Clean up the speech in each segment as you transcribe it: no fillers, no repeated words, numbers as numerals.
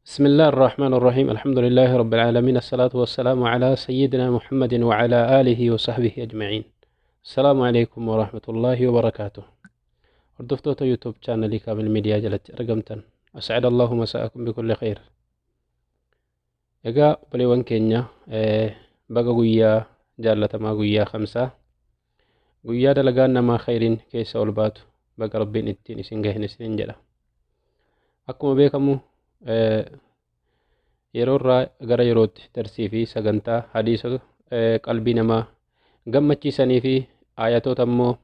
بسم الله الرحمن الرحيم، الحمد لله رب العالمين، الصلاة والسلام على سيدنا محمد وعلى آله وصحبه أجمعين. السلام عليكم ورحمة الله وبركاته. Hordoftoota YouTube chaanalii Kaamil Miidiyaa jalatti argamtan, أسعد الله مساءكم بكل خير. Egaa obboleewwan keenya, baga guyyaa jaallatamaa, guyyaa Khamsaa, guyyaa dalagaan namaa khayriin keessa ol baatu, baga Rabbiin ittiin isin gahin isinin jedha. Akkuma beekamu yeroo irraa gara yerootti darsii fi sagantaa hadiisota qalbii namaa gammachiisanii fi ayatoota immoo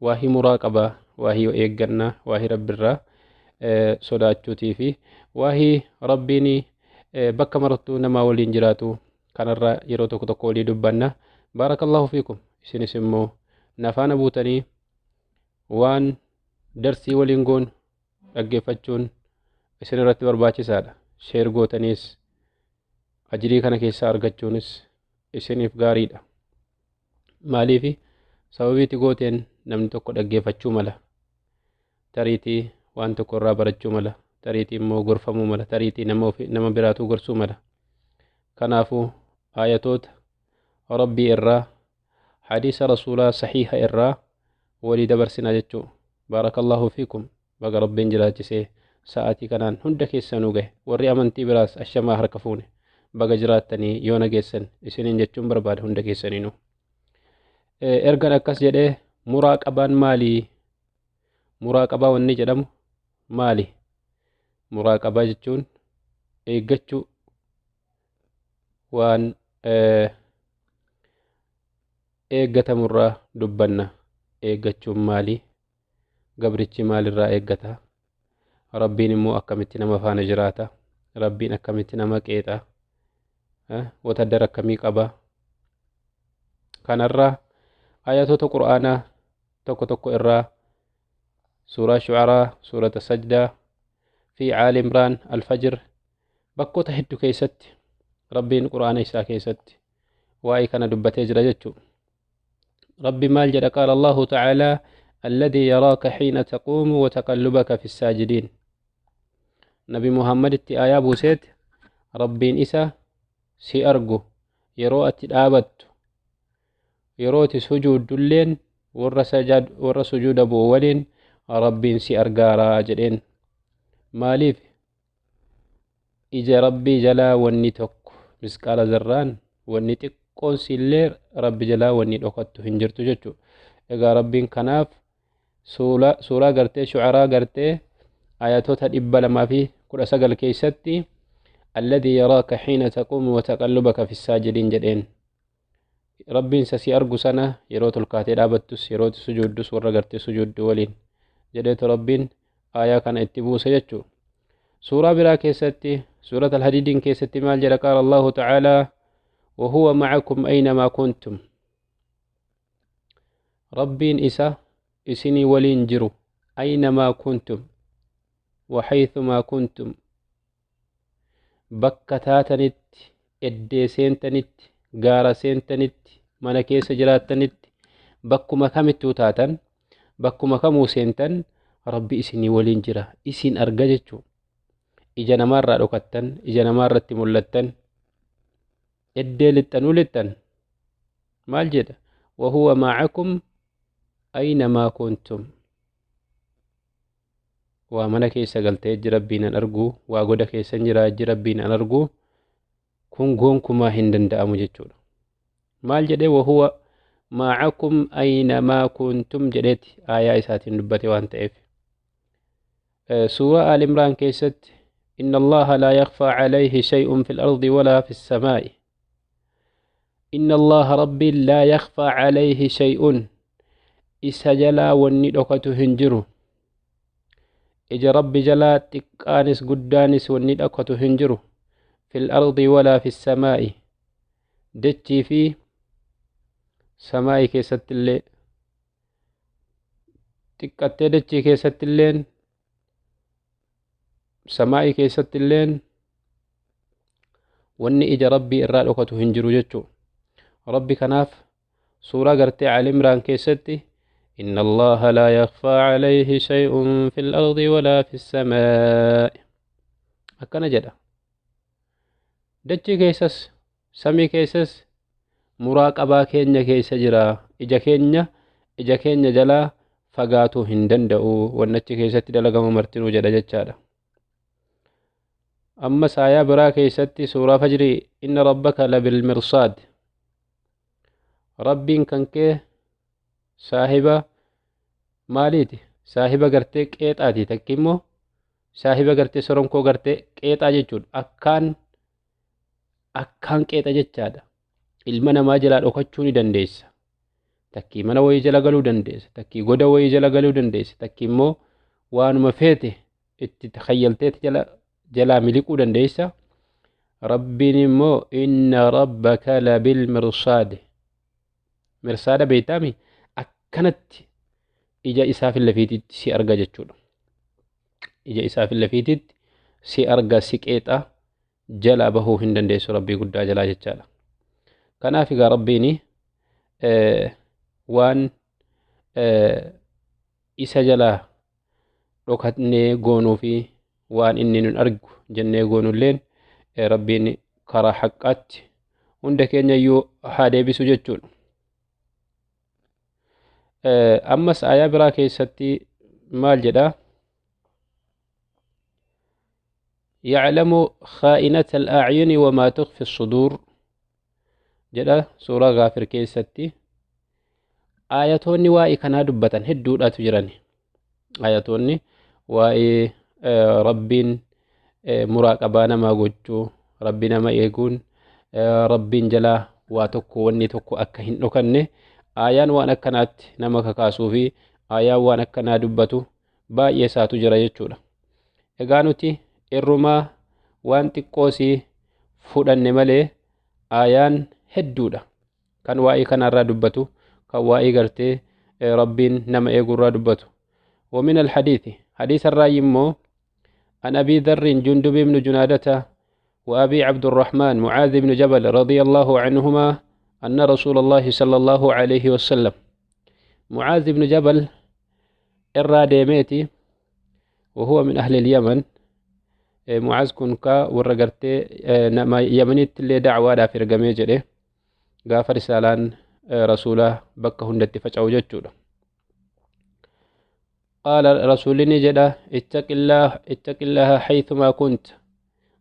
waahii muraaqabaa, waahii eeggannaa, waahii Rabbirraa sodaachuutii fi waahii Rabbiin bakka marattuu namaa waliin jiraatu kanarraa yeroo tokko tokko walii dubbanna. بارك الله فيكم. Isinis immoo nafaana buutanii waan darsii waliin goon dhaggeeffachuun isin irratti barbaachisaadha. Share gootaniis ajirii kana keessaa argachuunis isiniif gaariidha. Maaliifi sababiitti gooteen namni tokko dhaggeeffachuu mala, tariitii waan tokko irraa barachuu mala, tariitii immoo gorfamuu mala, tariitii nama biraatuu gorsuu mala. Kanaafuu ayatoota Rabbii irraa, hadiisa Rasuulaa sahiiha irraa walii dabarsinaa jechuu. بارك الله فيكم. Baga Rabbiin jiraachisee sa'aatii kanaan hunda keessanuu gahe. Warri amantii biraas ashamaa, harka fuune, baga jiraattanii yoo nageessan isiniin jechuun barbaada hunda keessaniinuu. Ergan akkas jedhee, muraaqabaan maalii? Muraaqabaa wanni jedhamu maali? Muraaqabaa jechuun eeggachuu, waan eeggatamurraa dubbanna. Eeggachuun maali? Gabrichi maalirraa eeggata? Rabbiin immoo akkamitti nama faana jiraata? Rabbiin akkamitti nama qeexa? Wataddara akkamii qaba? Kanarraa ayatoota Qur'aanaa tokko tokko irraa, Suuraa Shucaraa, Suurata Sajdaa fi Aali Imraan, Alfajr, bakkoota hedduu keessatti Rabbiin Qur'aana isaa keessatti waa'ee kana dubbatee jira jechuu. Rabbi maal jedha? قال الله تعالى: الذي يراك حين تقوم وتقلبك في الساجدين. Nabi Muhammaditti aayaa buuseet Rabbiin isa si argu yeroo ati dhaabattu, yeroo ati sujuuddulleen warra sujuuda bu'u waliin Rabbiin si argaaraa jedheen. Maaliif? Ija Rabbii jalaa wanni tokko, misqaala zarraan, wanni xiqqoon sillee Rabbi jalaa wanni dhokattu hin jirtu jechuu. Egaa Rabbiin kanaaf suuraa gartee Shucaraa gartee ayatoota 219 keessatti الذي يراك حين تقوم وتقلبك في الساجدين jedheen. Rabbiin isa si argu sana yeroo tolkaatee dhaabattus, yeroo sujuuddus warra gartee sujuuddu waliin jedheetu Rabbiin aayaa kana itti buuse jechuu. Suuraa biraa keessatti, Suurat Alhadiidiin keessatti maal jedha? قال الله تعالى: وهو معكم أينما كنتم. Rabbiin isa isinii waliin jiru أينما كنتم وحيثما كنتم, bakka taatanitti, eddee seentanitti, gaara seentanitti, mana keessa jiraattanitti, bakkuma kamittuu taatan, bakkuma kamuu seentan, Rabbi isinii waliin jira, isin arga jechuu. Ija namaarraa dhokattan, ija namaarratti mul'attan, eddee lixxanuu lixxan, maal jedha? وهو معكم أينما كنتم. Waa mana keessa galtee ejji Rabbiin an argu, waa goda keessan jira ejji Rabbiin an argu, kun gonkumaa hin danda'amu jechuudha. Maal jedhee? وهو معكم أينما كنتم jedheeti aayaa isaatiin dubbate waan ta'eef. Suuraa Al Imraan keessatti: إن الله لا يخفى عليه شيء في الأرض ولا في السماء. إن الله, ربي, لا يخفى عليه شيء, isa jalaa wanni dhokatu hin jiru. Ija Rabbi jalaa xiqqaanis guddaanis wanni dhokatu hin jiru. في الأرض ولا في السماء, dachii fi samaa'ii keessatti illee, xiqqattee dachii keessatti illeen, samaa'ii keessatti illeen, wanni ija Rabbii irraa dhokatu hin jiru jechuu. Rabbi kanaaf suuraa gartee Al Imraan keessatti: إن الله لا يخفى عليه شيء في الأرض ولا في السماء. Akkana jedha. Dachii keessas samii keessas muraaqabaa keenya keessa jira. Ija keenya jalaa fagaatuu hin danda'u wannachi keessatti dalagamu martinuu jedha jechaadha. Ammas aayaa biraa keessatti, suuraa Fajrii, إن ربك لبالمرصاد, Rabbiin kan kee saahiba maaliiti? Saahiba gartee qeexaati, takki immoo saahiba gartee soronkoo gartee qeexaa jechuudha. Akkaan akkaan qeexa jechaadha. Ilma namaa jalaa dhokachuu ni dandeessa. Takkii mana wayii jala galuu dandeessa, takkii goda wayii jala galuu dandeessa, takkii immoo waanuma feete itti takhayyalteeti jala jalaa miliquu dandeessa. Rabbiin immoo إن ربك لبالمرصاد. Mirsaada beeytaami? Akkanatti ija isaa fi lafiititti si arga jechuudha. Ija isaa fi lafiititti si arga, si qeexa, jalaa bahuu hin dandeessu Rabbii guddaa jalaa jechaadha. Kanaaf egaa Rabbiin waan isa jalaa dhokatnee goonuu fi waan inni nun argu jennee goonulleen, Rabbiin karaa haqqaatti hunda keenya iyyuu haa deebisu jechuudha. Ammas aayaa biraa keessatti maal jedha? يعلم خائنة الأعين وما تخفي الصدور jedha suuraa Gaafir keessatti. Ayatoonni waa'ee kanaa dubbatan hedduudhaatu jiran. Ayatoonni waa'ee Rabbiin muraaqabaa namaa gochuu, Rabbi nama eeguun, Rabbiin jalaa waa tokko wanni tokko akka hin dhokanne, aayaan waan akkanaatti nama kakaasuu fi aayaan waan akkanaa dubbatu baay'ee isaatu jira jechuudha. Egaa nuti irrumaa waan xiqqoosii fudhanne malee aayaan hedduudha. Kan waa'ee kanarraa dubbatu, kan waa'ee gartee Rabbiin nama eeguurraa dubbatu. ومن الحديث, حديث الرأي مو، عن أبي ذر جندب بن جنادة وأبي عبد الرحمن معاذ بن جبل رضي الله عنهما أن رسول الله صلى الله عليه وسلم، معاذ بن جبل irraa deemeeti, وهو من أهل اليمن. معاذ kun ka warra gartee nama Yamanitti illee dacwaadhaaf ergamee jedhe, gaafa risaalaan rasuulaa bakka hundatti faca'u jechuudha. قال رسولني جدا: اتق الله، اتق الله حيثما كنت,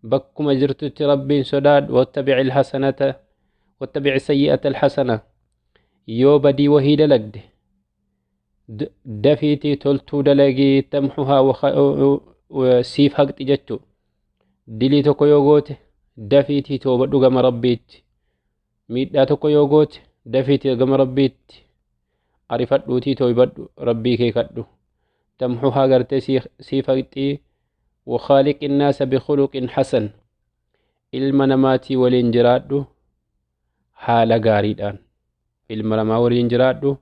bakkuma jirtutti Rabbiin sodaadhu, واتبع الحسنة واتبع السيئة الحسنة, yoo badii wahii dalagde dafiitii toltuu dalagii, تمحها, siif haqxi jechuu. Dilii tokko yoo goote dafiitii toobadhu gama Rabbiitti. Miidhaa tokko yoo goote dafiitii gama Rabbiitti arifadhuutii tooybadhu, Rabbii kee kadhu. تمحها gartee siif haqxii. وخالق الناس بخلق حسن, ilma namaatii waliin jiraadhu haala gaariidhaan, ilma namaa waliin jiraadhu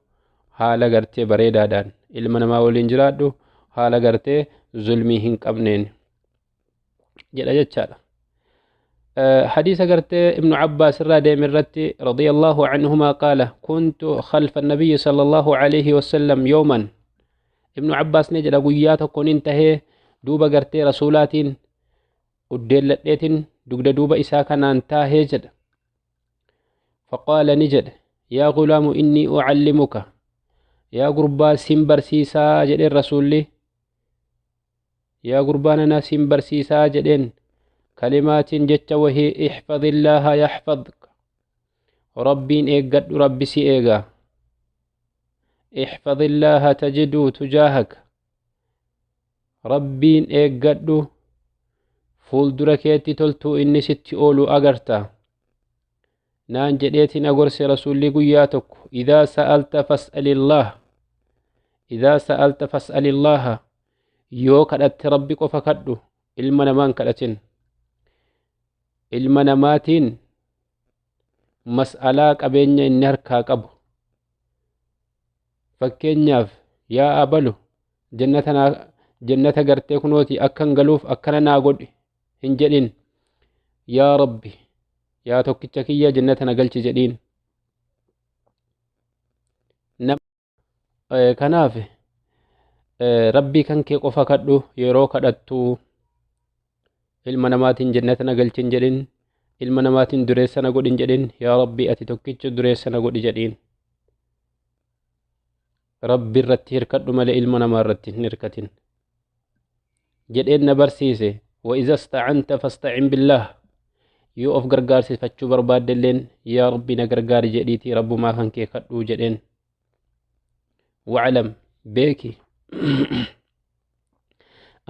haala gartee bareedaadhaan, ilma namaa waliin jiraadhu haala gartee zulmii hin qabneen jedha jechaadha. حديث gartee ابن عباس irraa deeme irratti, رضي الله عنهما قال: كنت خلف النبي صلى الله عليه وسلم يوما. ابن عباس ni jedha, guyyaa tokko nin tahee duuba gartee rasuulaatiin uddeelladheetin dugda duuba isaa kanaan taahee jedha. فقال, ni jedhe, يا غلام إني أعلمك, yaa gurbaa sin barsiisaa jedheen rasuulli, yaa gurbaa nana sin barsiisaa jedheen, كلمات, jecha wahii, احفظ الله يحفظك, Rabbiin eeggadhu, Rabbi si eega, احفظ الله تجده تجاهك, Rabbiin eeggadhu, fuuldura keetti toltuu inni sitti oolu agarta naan jedheetiin agorse rasuulli guyyaa tokko. إذا سألت فاسأل الله, إذا سألت فاسأل الله, yoo kadhatte Rabbi qofa kadhu, ilma namaan kadhatin, ilma namaatiin mas'alaa qabeenya inni harkaa qabu, fakkeenyaaf yaa abalu jannata gartee kunooti akkan galuuf akkana naa godhi hin jedhin. Yaa Rabbi, yaa tokkicha kiyya, jannata na galchi jedhiin. Kanaaf Rabbii kan kee qofa kadhu yeroo kadhattu. Ilma namaatiin jannata na galchin jedhin, ilma namaatiin dureessa na godhin jedhin, yaa Rabbi ati tokkicha dureessa na godhi jedhiin. Rabbi irratti hirkadhu malee ilma namaa irratti hin hirkatin jedheen na barsiise. Wa iza stacanta fastacin billaah, yoo of gargaarsifachuu barbaaddelleen yaa Rabbi na gargaari jedhiitii rabbumaa kan kee kadhuu jedheen. Waclam, beeki,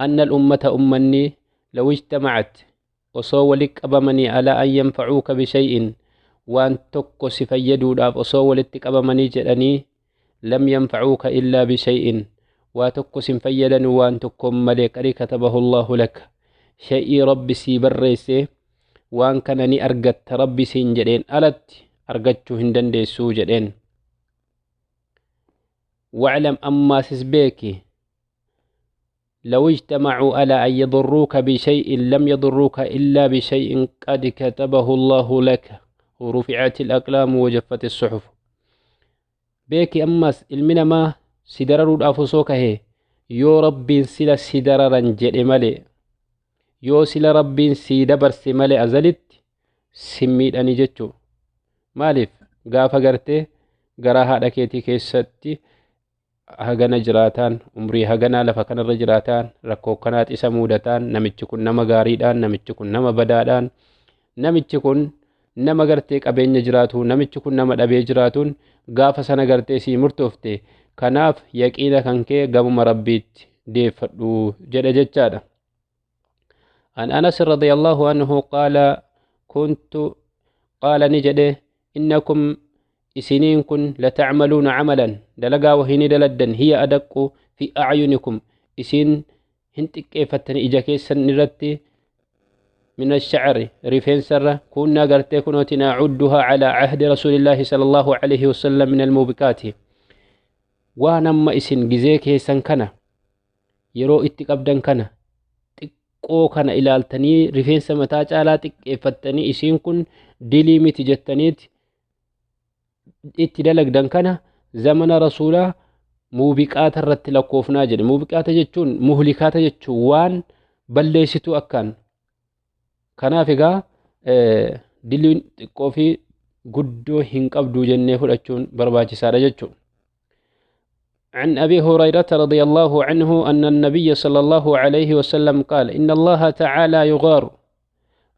أن الأمة أمني لو اجتمعت osoo walitti qabamanii على أن ينفعوك بشيء waan tokko si fayyaduudhaaf osoo walitti qabamanii jedhanii لم ينفعوك إلا بشيء waa tokko sin fayyadan waan tokkoon malee قد كتبه الله لك shay'ii Rabbi sii barreesse waan kana ni argatta Rabbi siin jedheen alatti argachuu hin dandeessuu jedheen. واعلم ammaas beeki لو اجتمعوا على أن يضروك بشيء لم يضروك إلا بشيء قد كتبه الله لك ورفعت الأقلام وجفت الصحف. Beeki ammas ilmi namaa si dararuudhaaf osoo kahee yoo Rabbiin sila si dararan jedhe malee, yoo sila Rabbiin sii dabarse malee azalitti si miidhani jechuu. Maaliif gaafa gartee garaa haadha keetii keessatti hagana jiraataan, umrii haganaa lafa kanarra jiraataan, rakkoo kanaat isa mudataan, namichi kun nama gaariidhaan, namichi kun nama badaadhaan, namichi kun nama gartee qabeenya jiraatu, namichi kun nama dhabee jiraatuun gaafa sana gartee sii murtoofte. Kanaaf yaqiina kan kee gamuma Rabbiitti deeffadhu jedhe jechaadha. عن أنس رضي الله عنه قال كنت قال نجده إنكم isiniin kun لتعملون عملا dalagaa wahii daladdan هي أدق في أعينكم isin hin xiqqeeffattani ija keessan irratti من الشعر rifeensarra كنا gartee kunooti نعدها على عهد رسول الله صلى الله عليه وسلم من الموبقات. Waan amma isin gizee keessan kana yeroo itti qabdan kana xiqqoo kana ilaaltanii rifeensa mataa caalaa xiqqeeffattanii isiin kun dilii miti jettaniiti itti dalagdan kana zamana Rasuulaa muubiqaata irratti lakkoofnaa jedhe. Muubiqaata jechuun muhlikaata jechuun waan balleessitu akkaan. Kanaaf egaa diliin xiqqoo fi guddoo hin qabdu jennee fudhachuun barbaachisaadha jechuudha. عن أبي هريرة رضي الله عنه أن النبي صلى الله عليه وسلم قال إن الله تعالى يغار.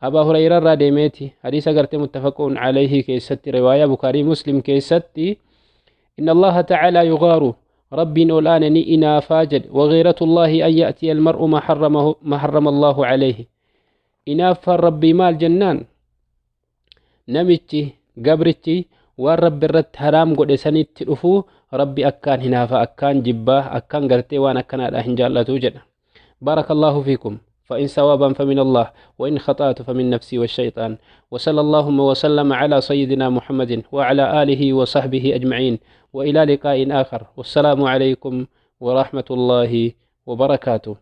أبا هريرة راديميتي حديث قرت متفق عليه كيستي، رواية بخاري مسلم كيستي. إن الله تعالى يغار، ربي الآن إنا فاجد، وغيرة الله أن يأتي المرء ما حرمه ما حرم الله عليه. إناف ربي maal jennaan namichi gabrichi waan Rabbi irratti haraam godhe sanitti dhufuu Rabbi akkaan hinaafa, akkaan jibbaa, akkaan gartee waan akkanaadha hin jaallatu jedha. بارك الله فيكم، فإن صوابا فمن الله وإن خطأت فمن نفسي والشيطان، وصلى اللهم وسلم على سيدنا محمد وعلى آله وصحبه أجمعين، وإلى لقاء آخر، والسلام عليكم ورحمة الله وبركاته.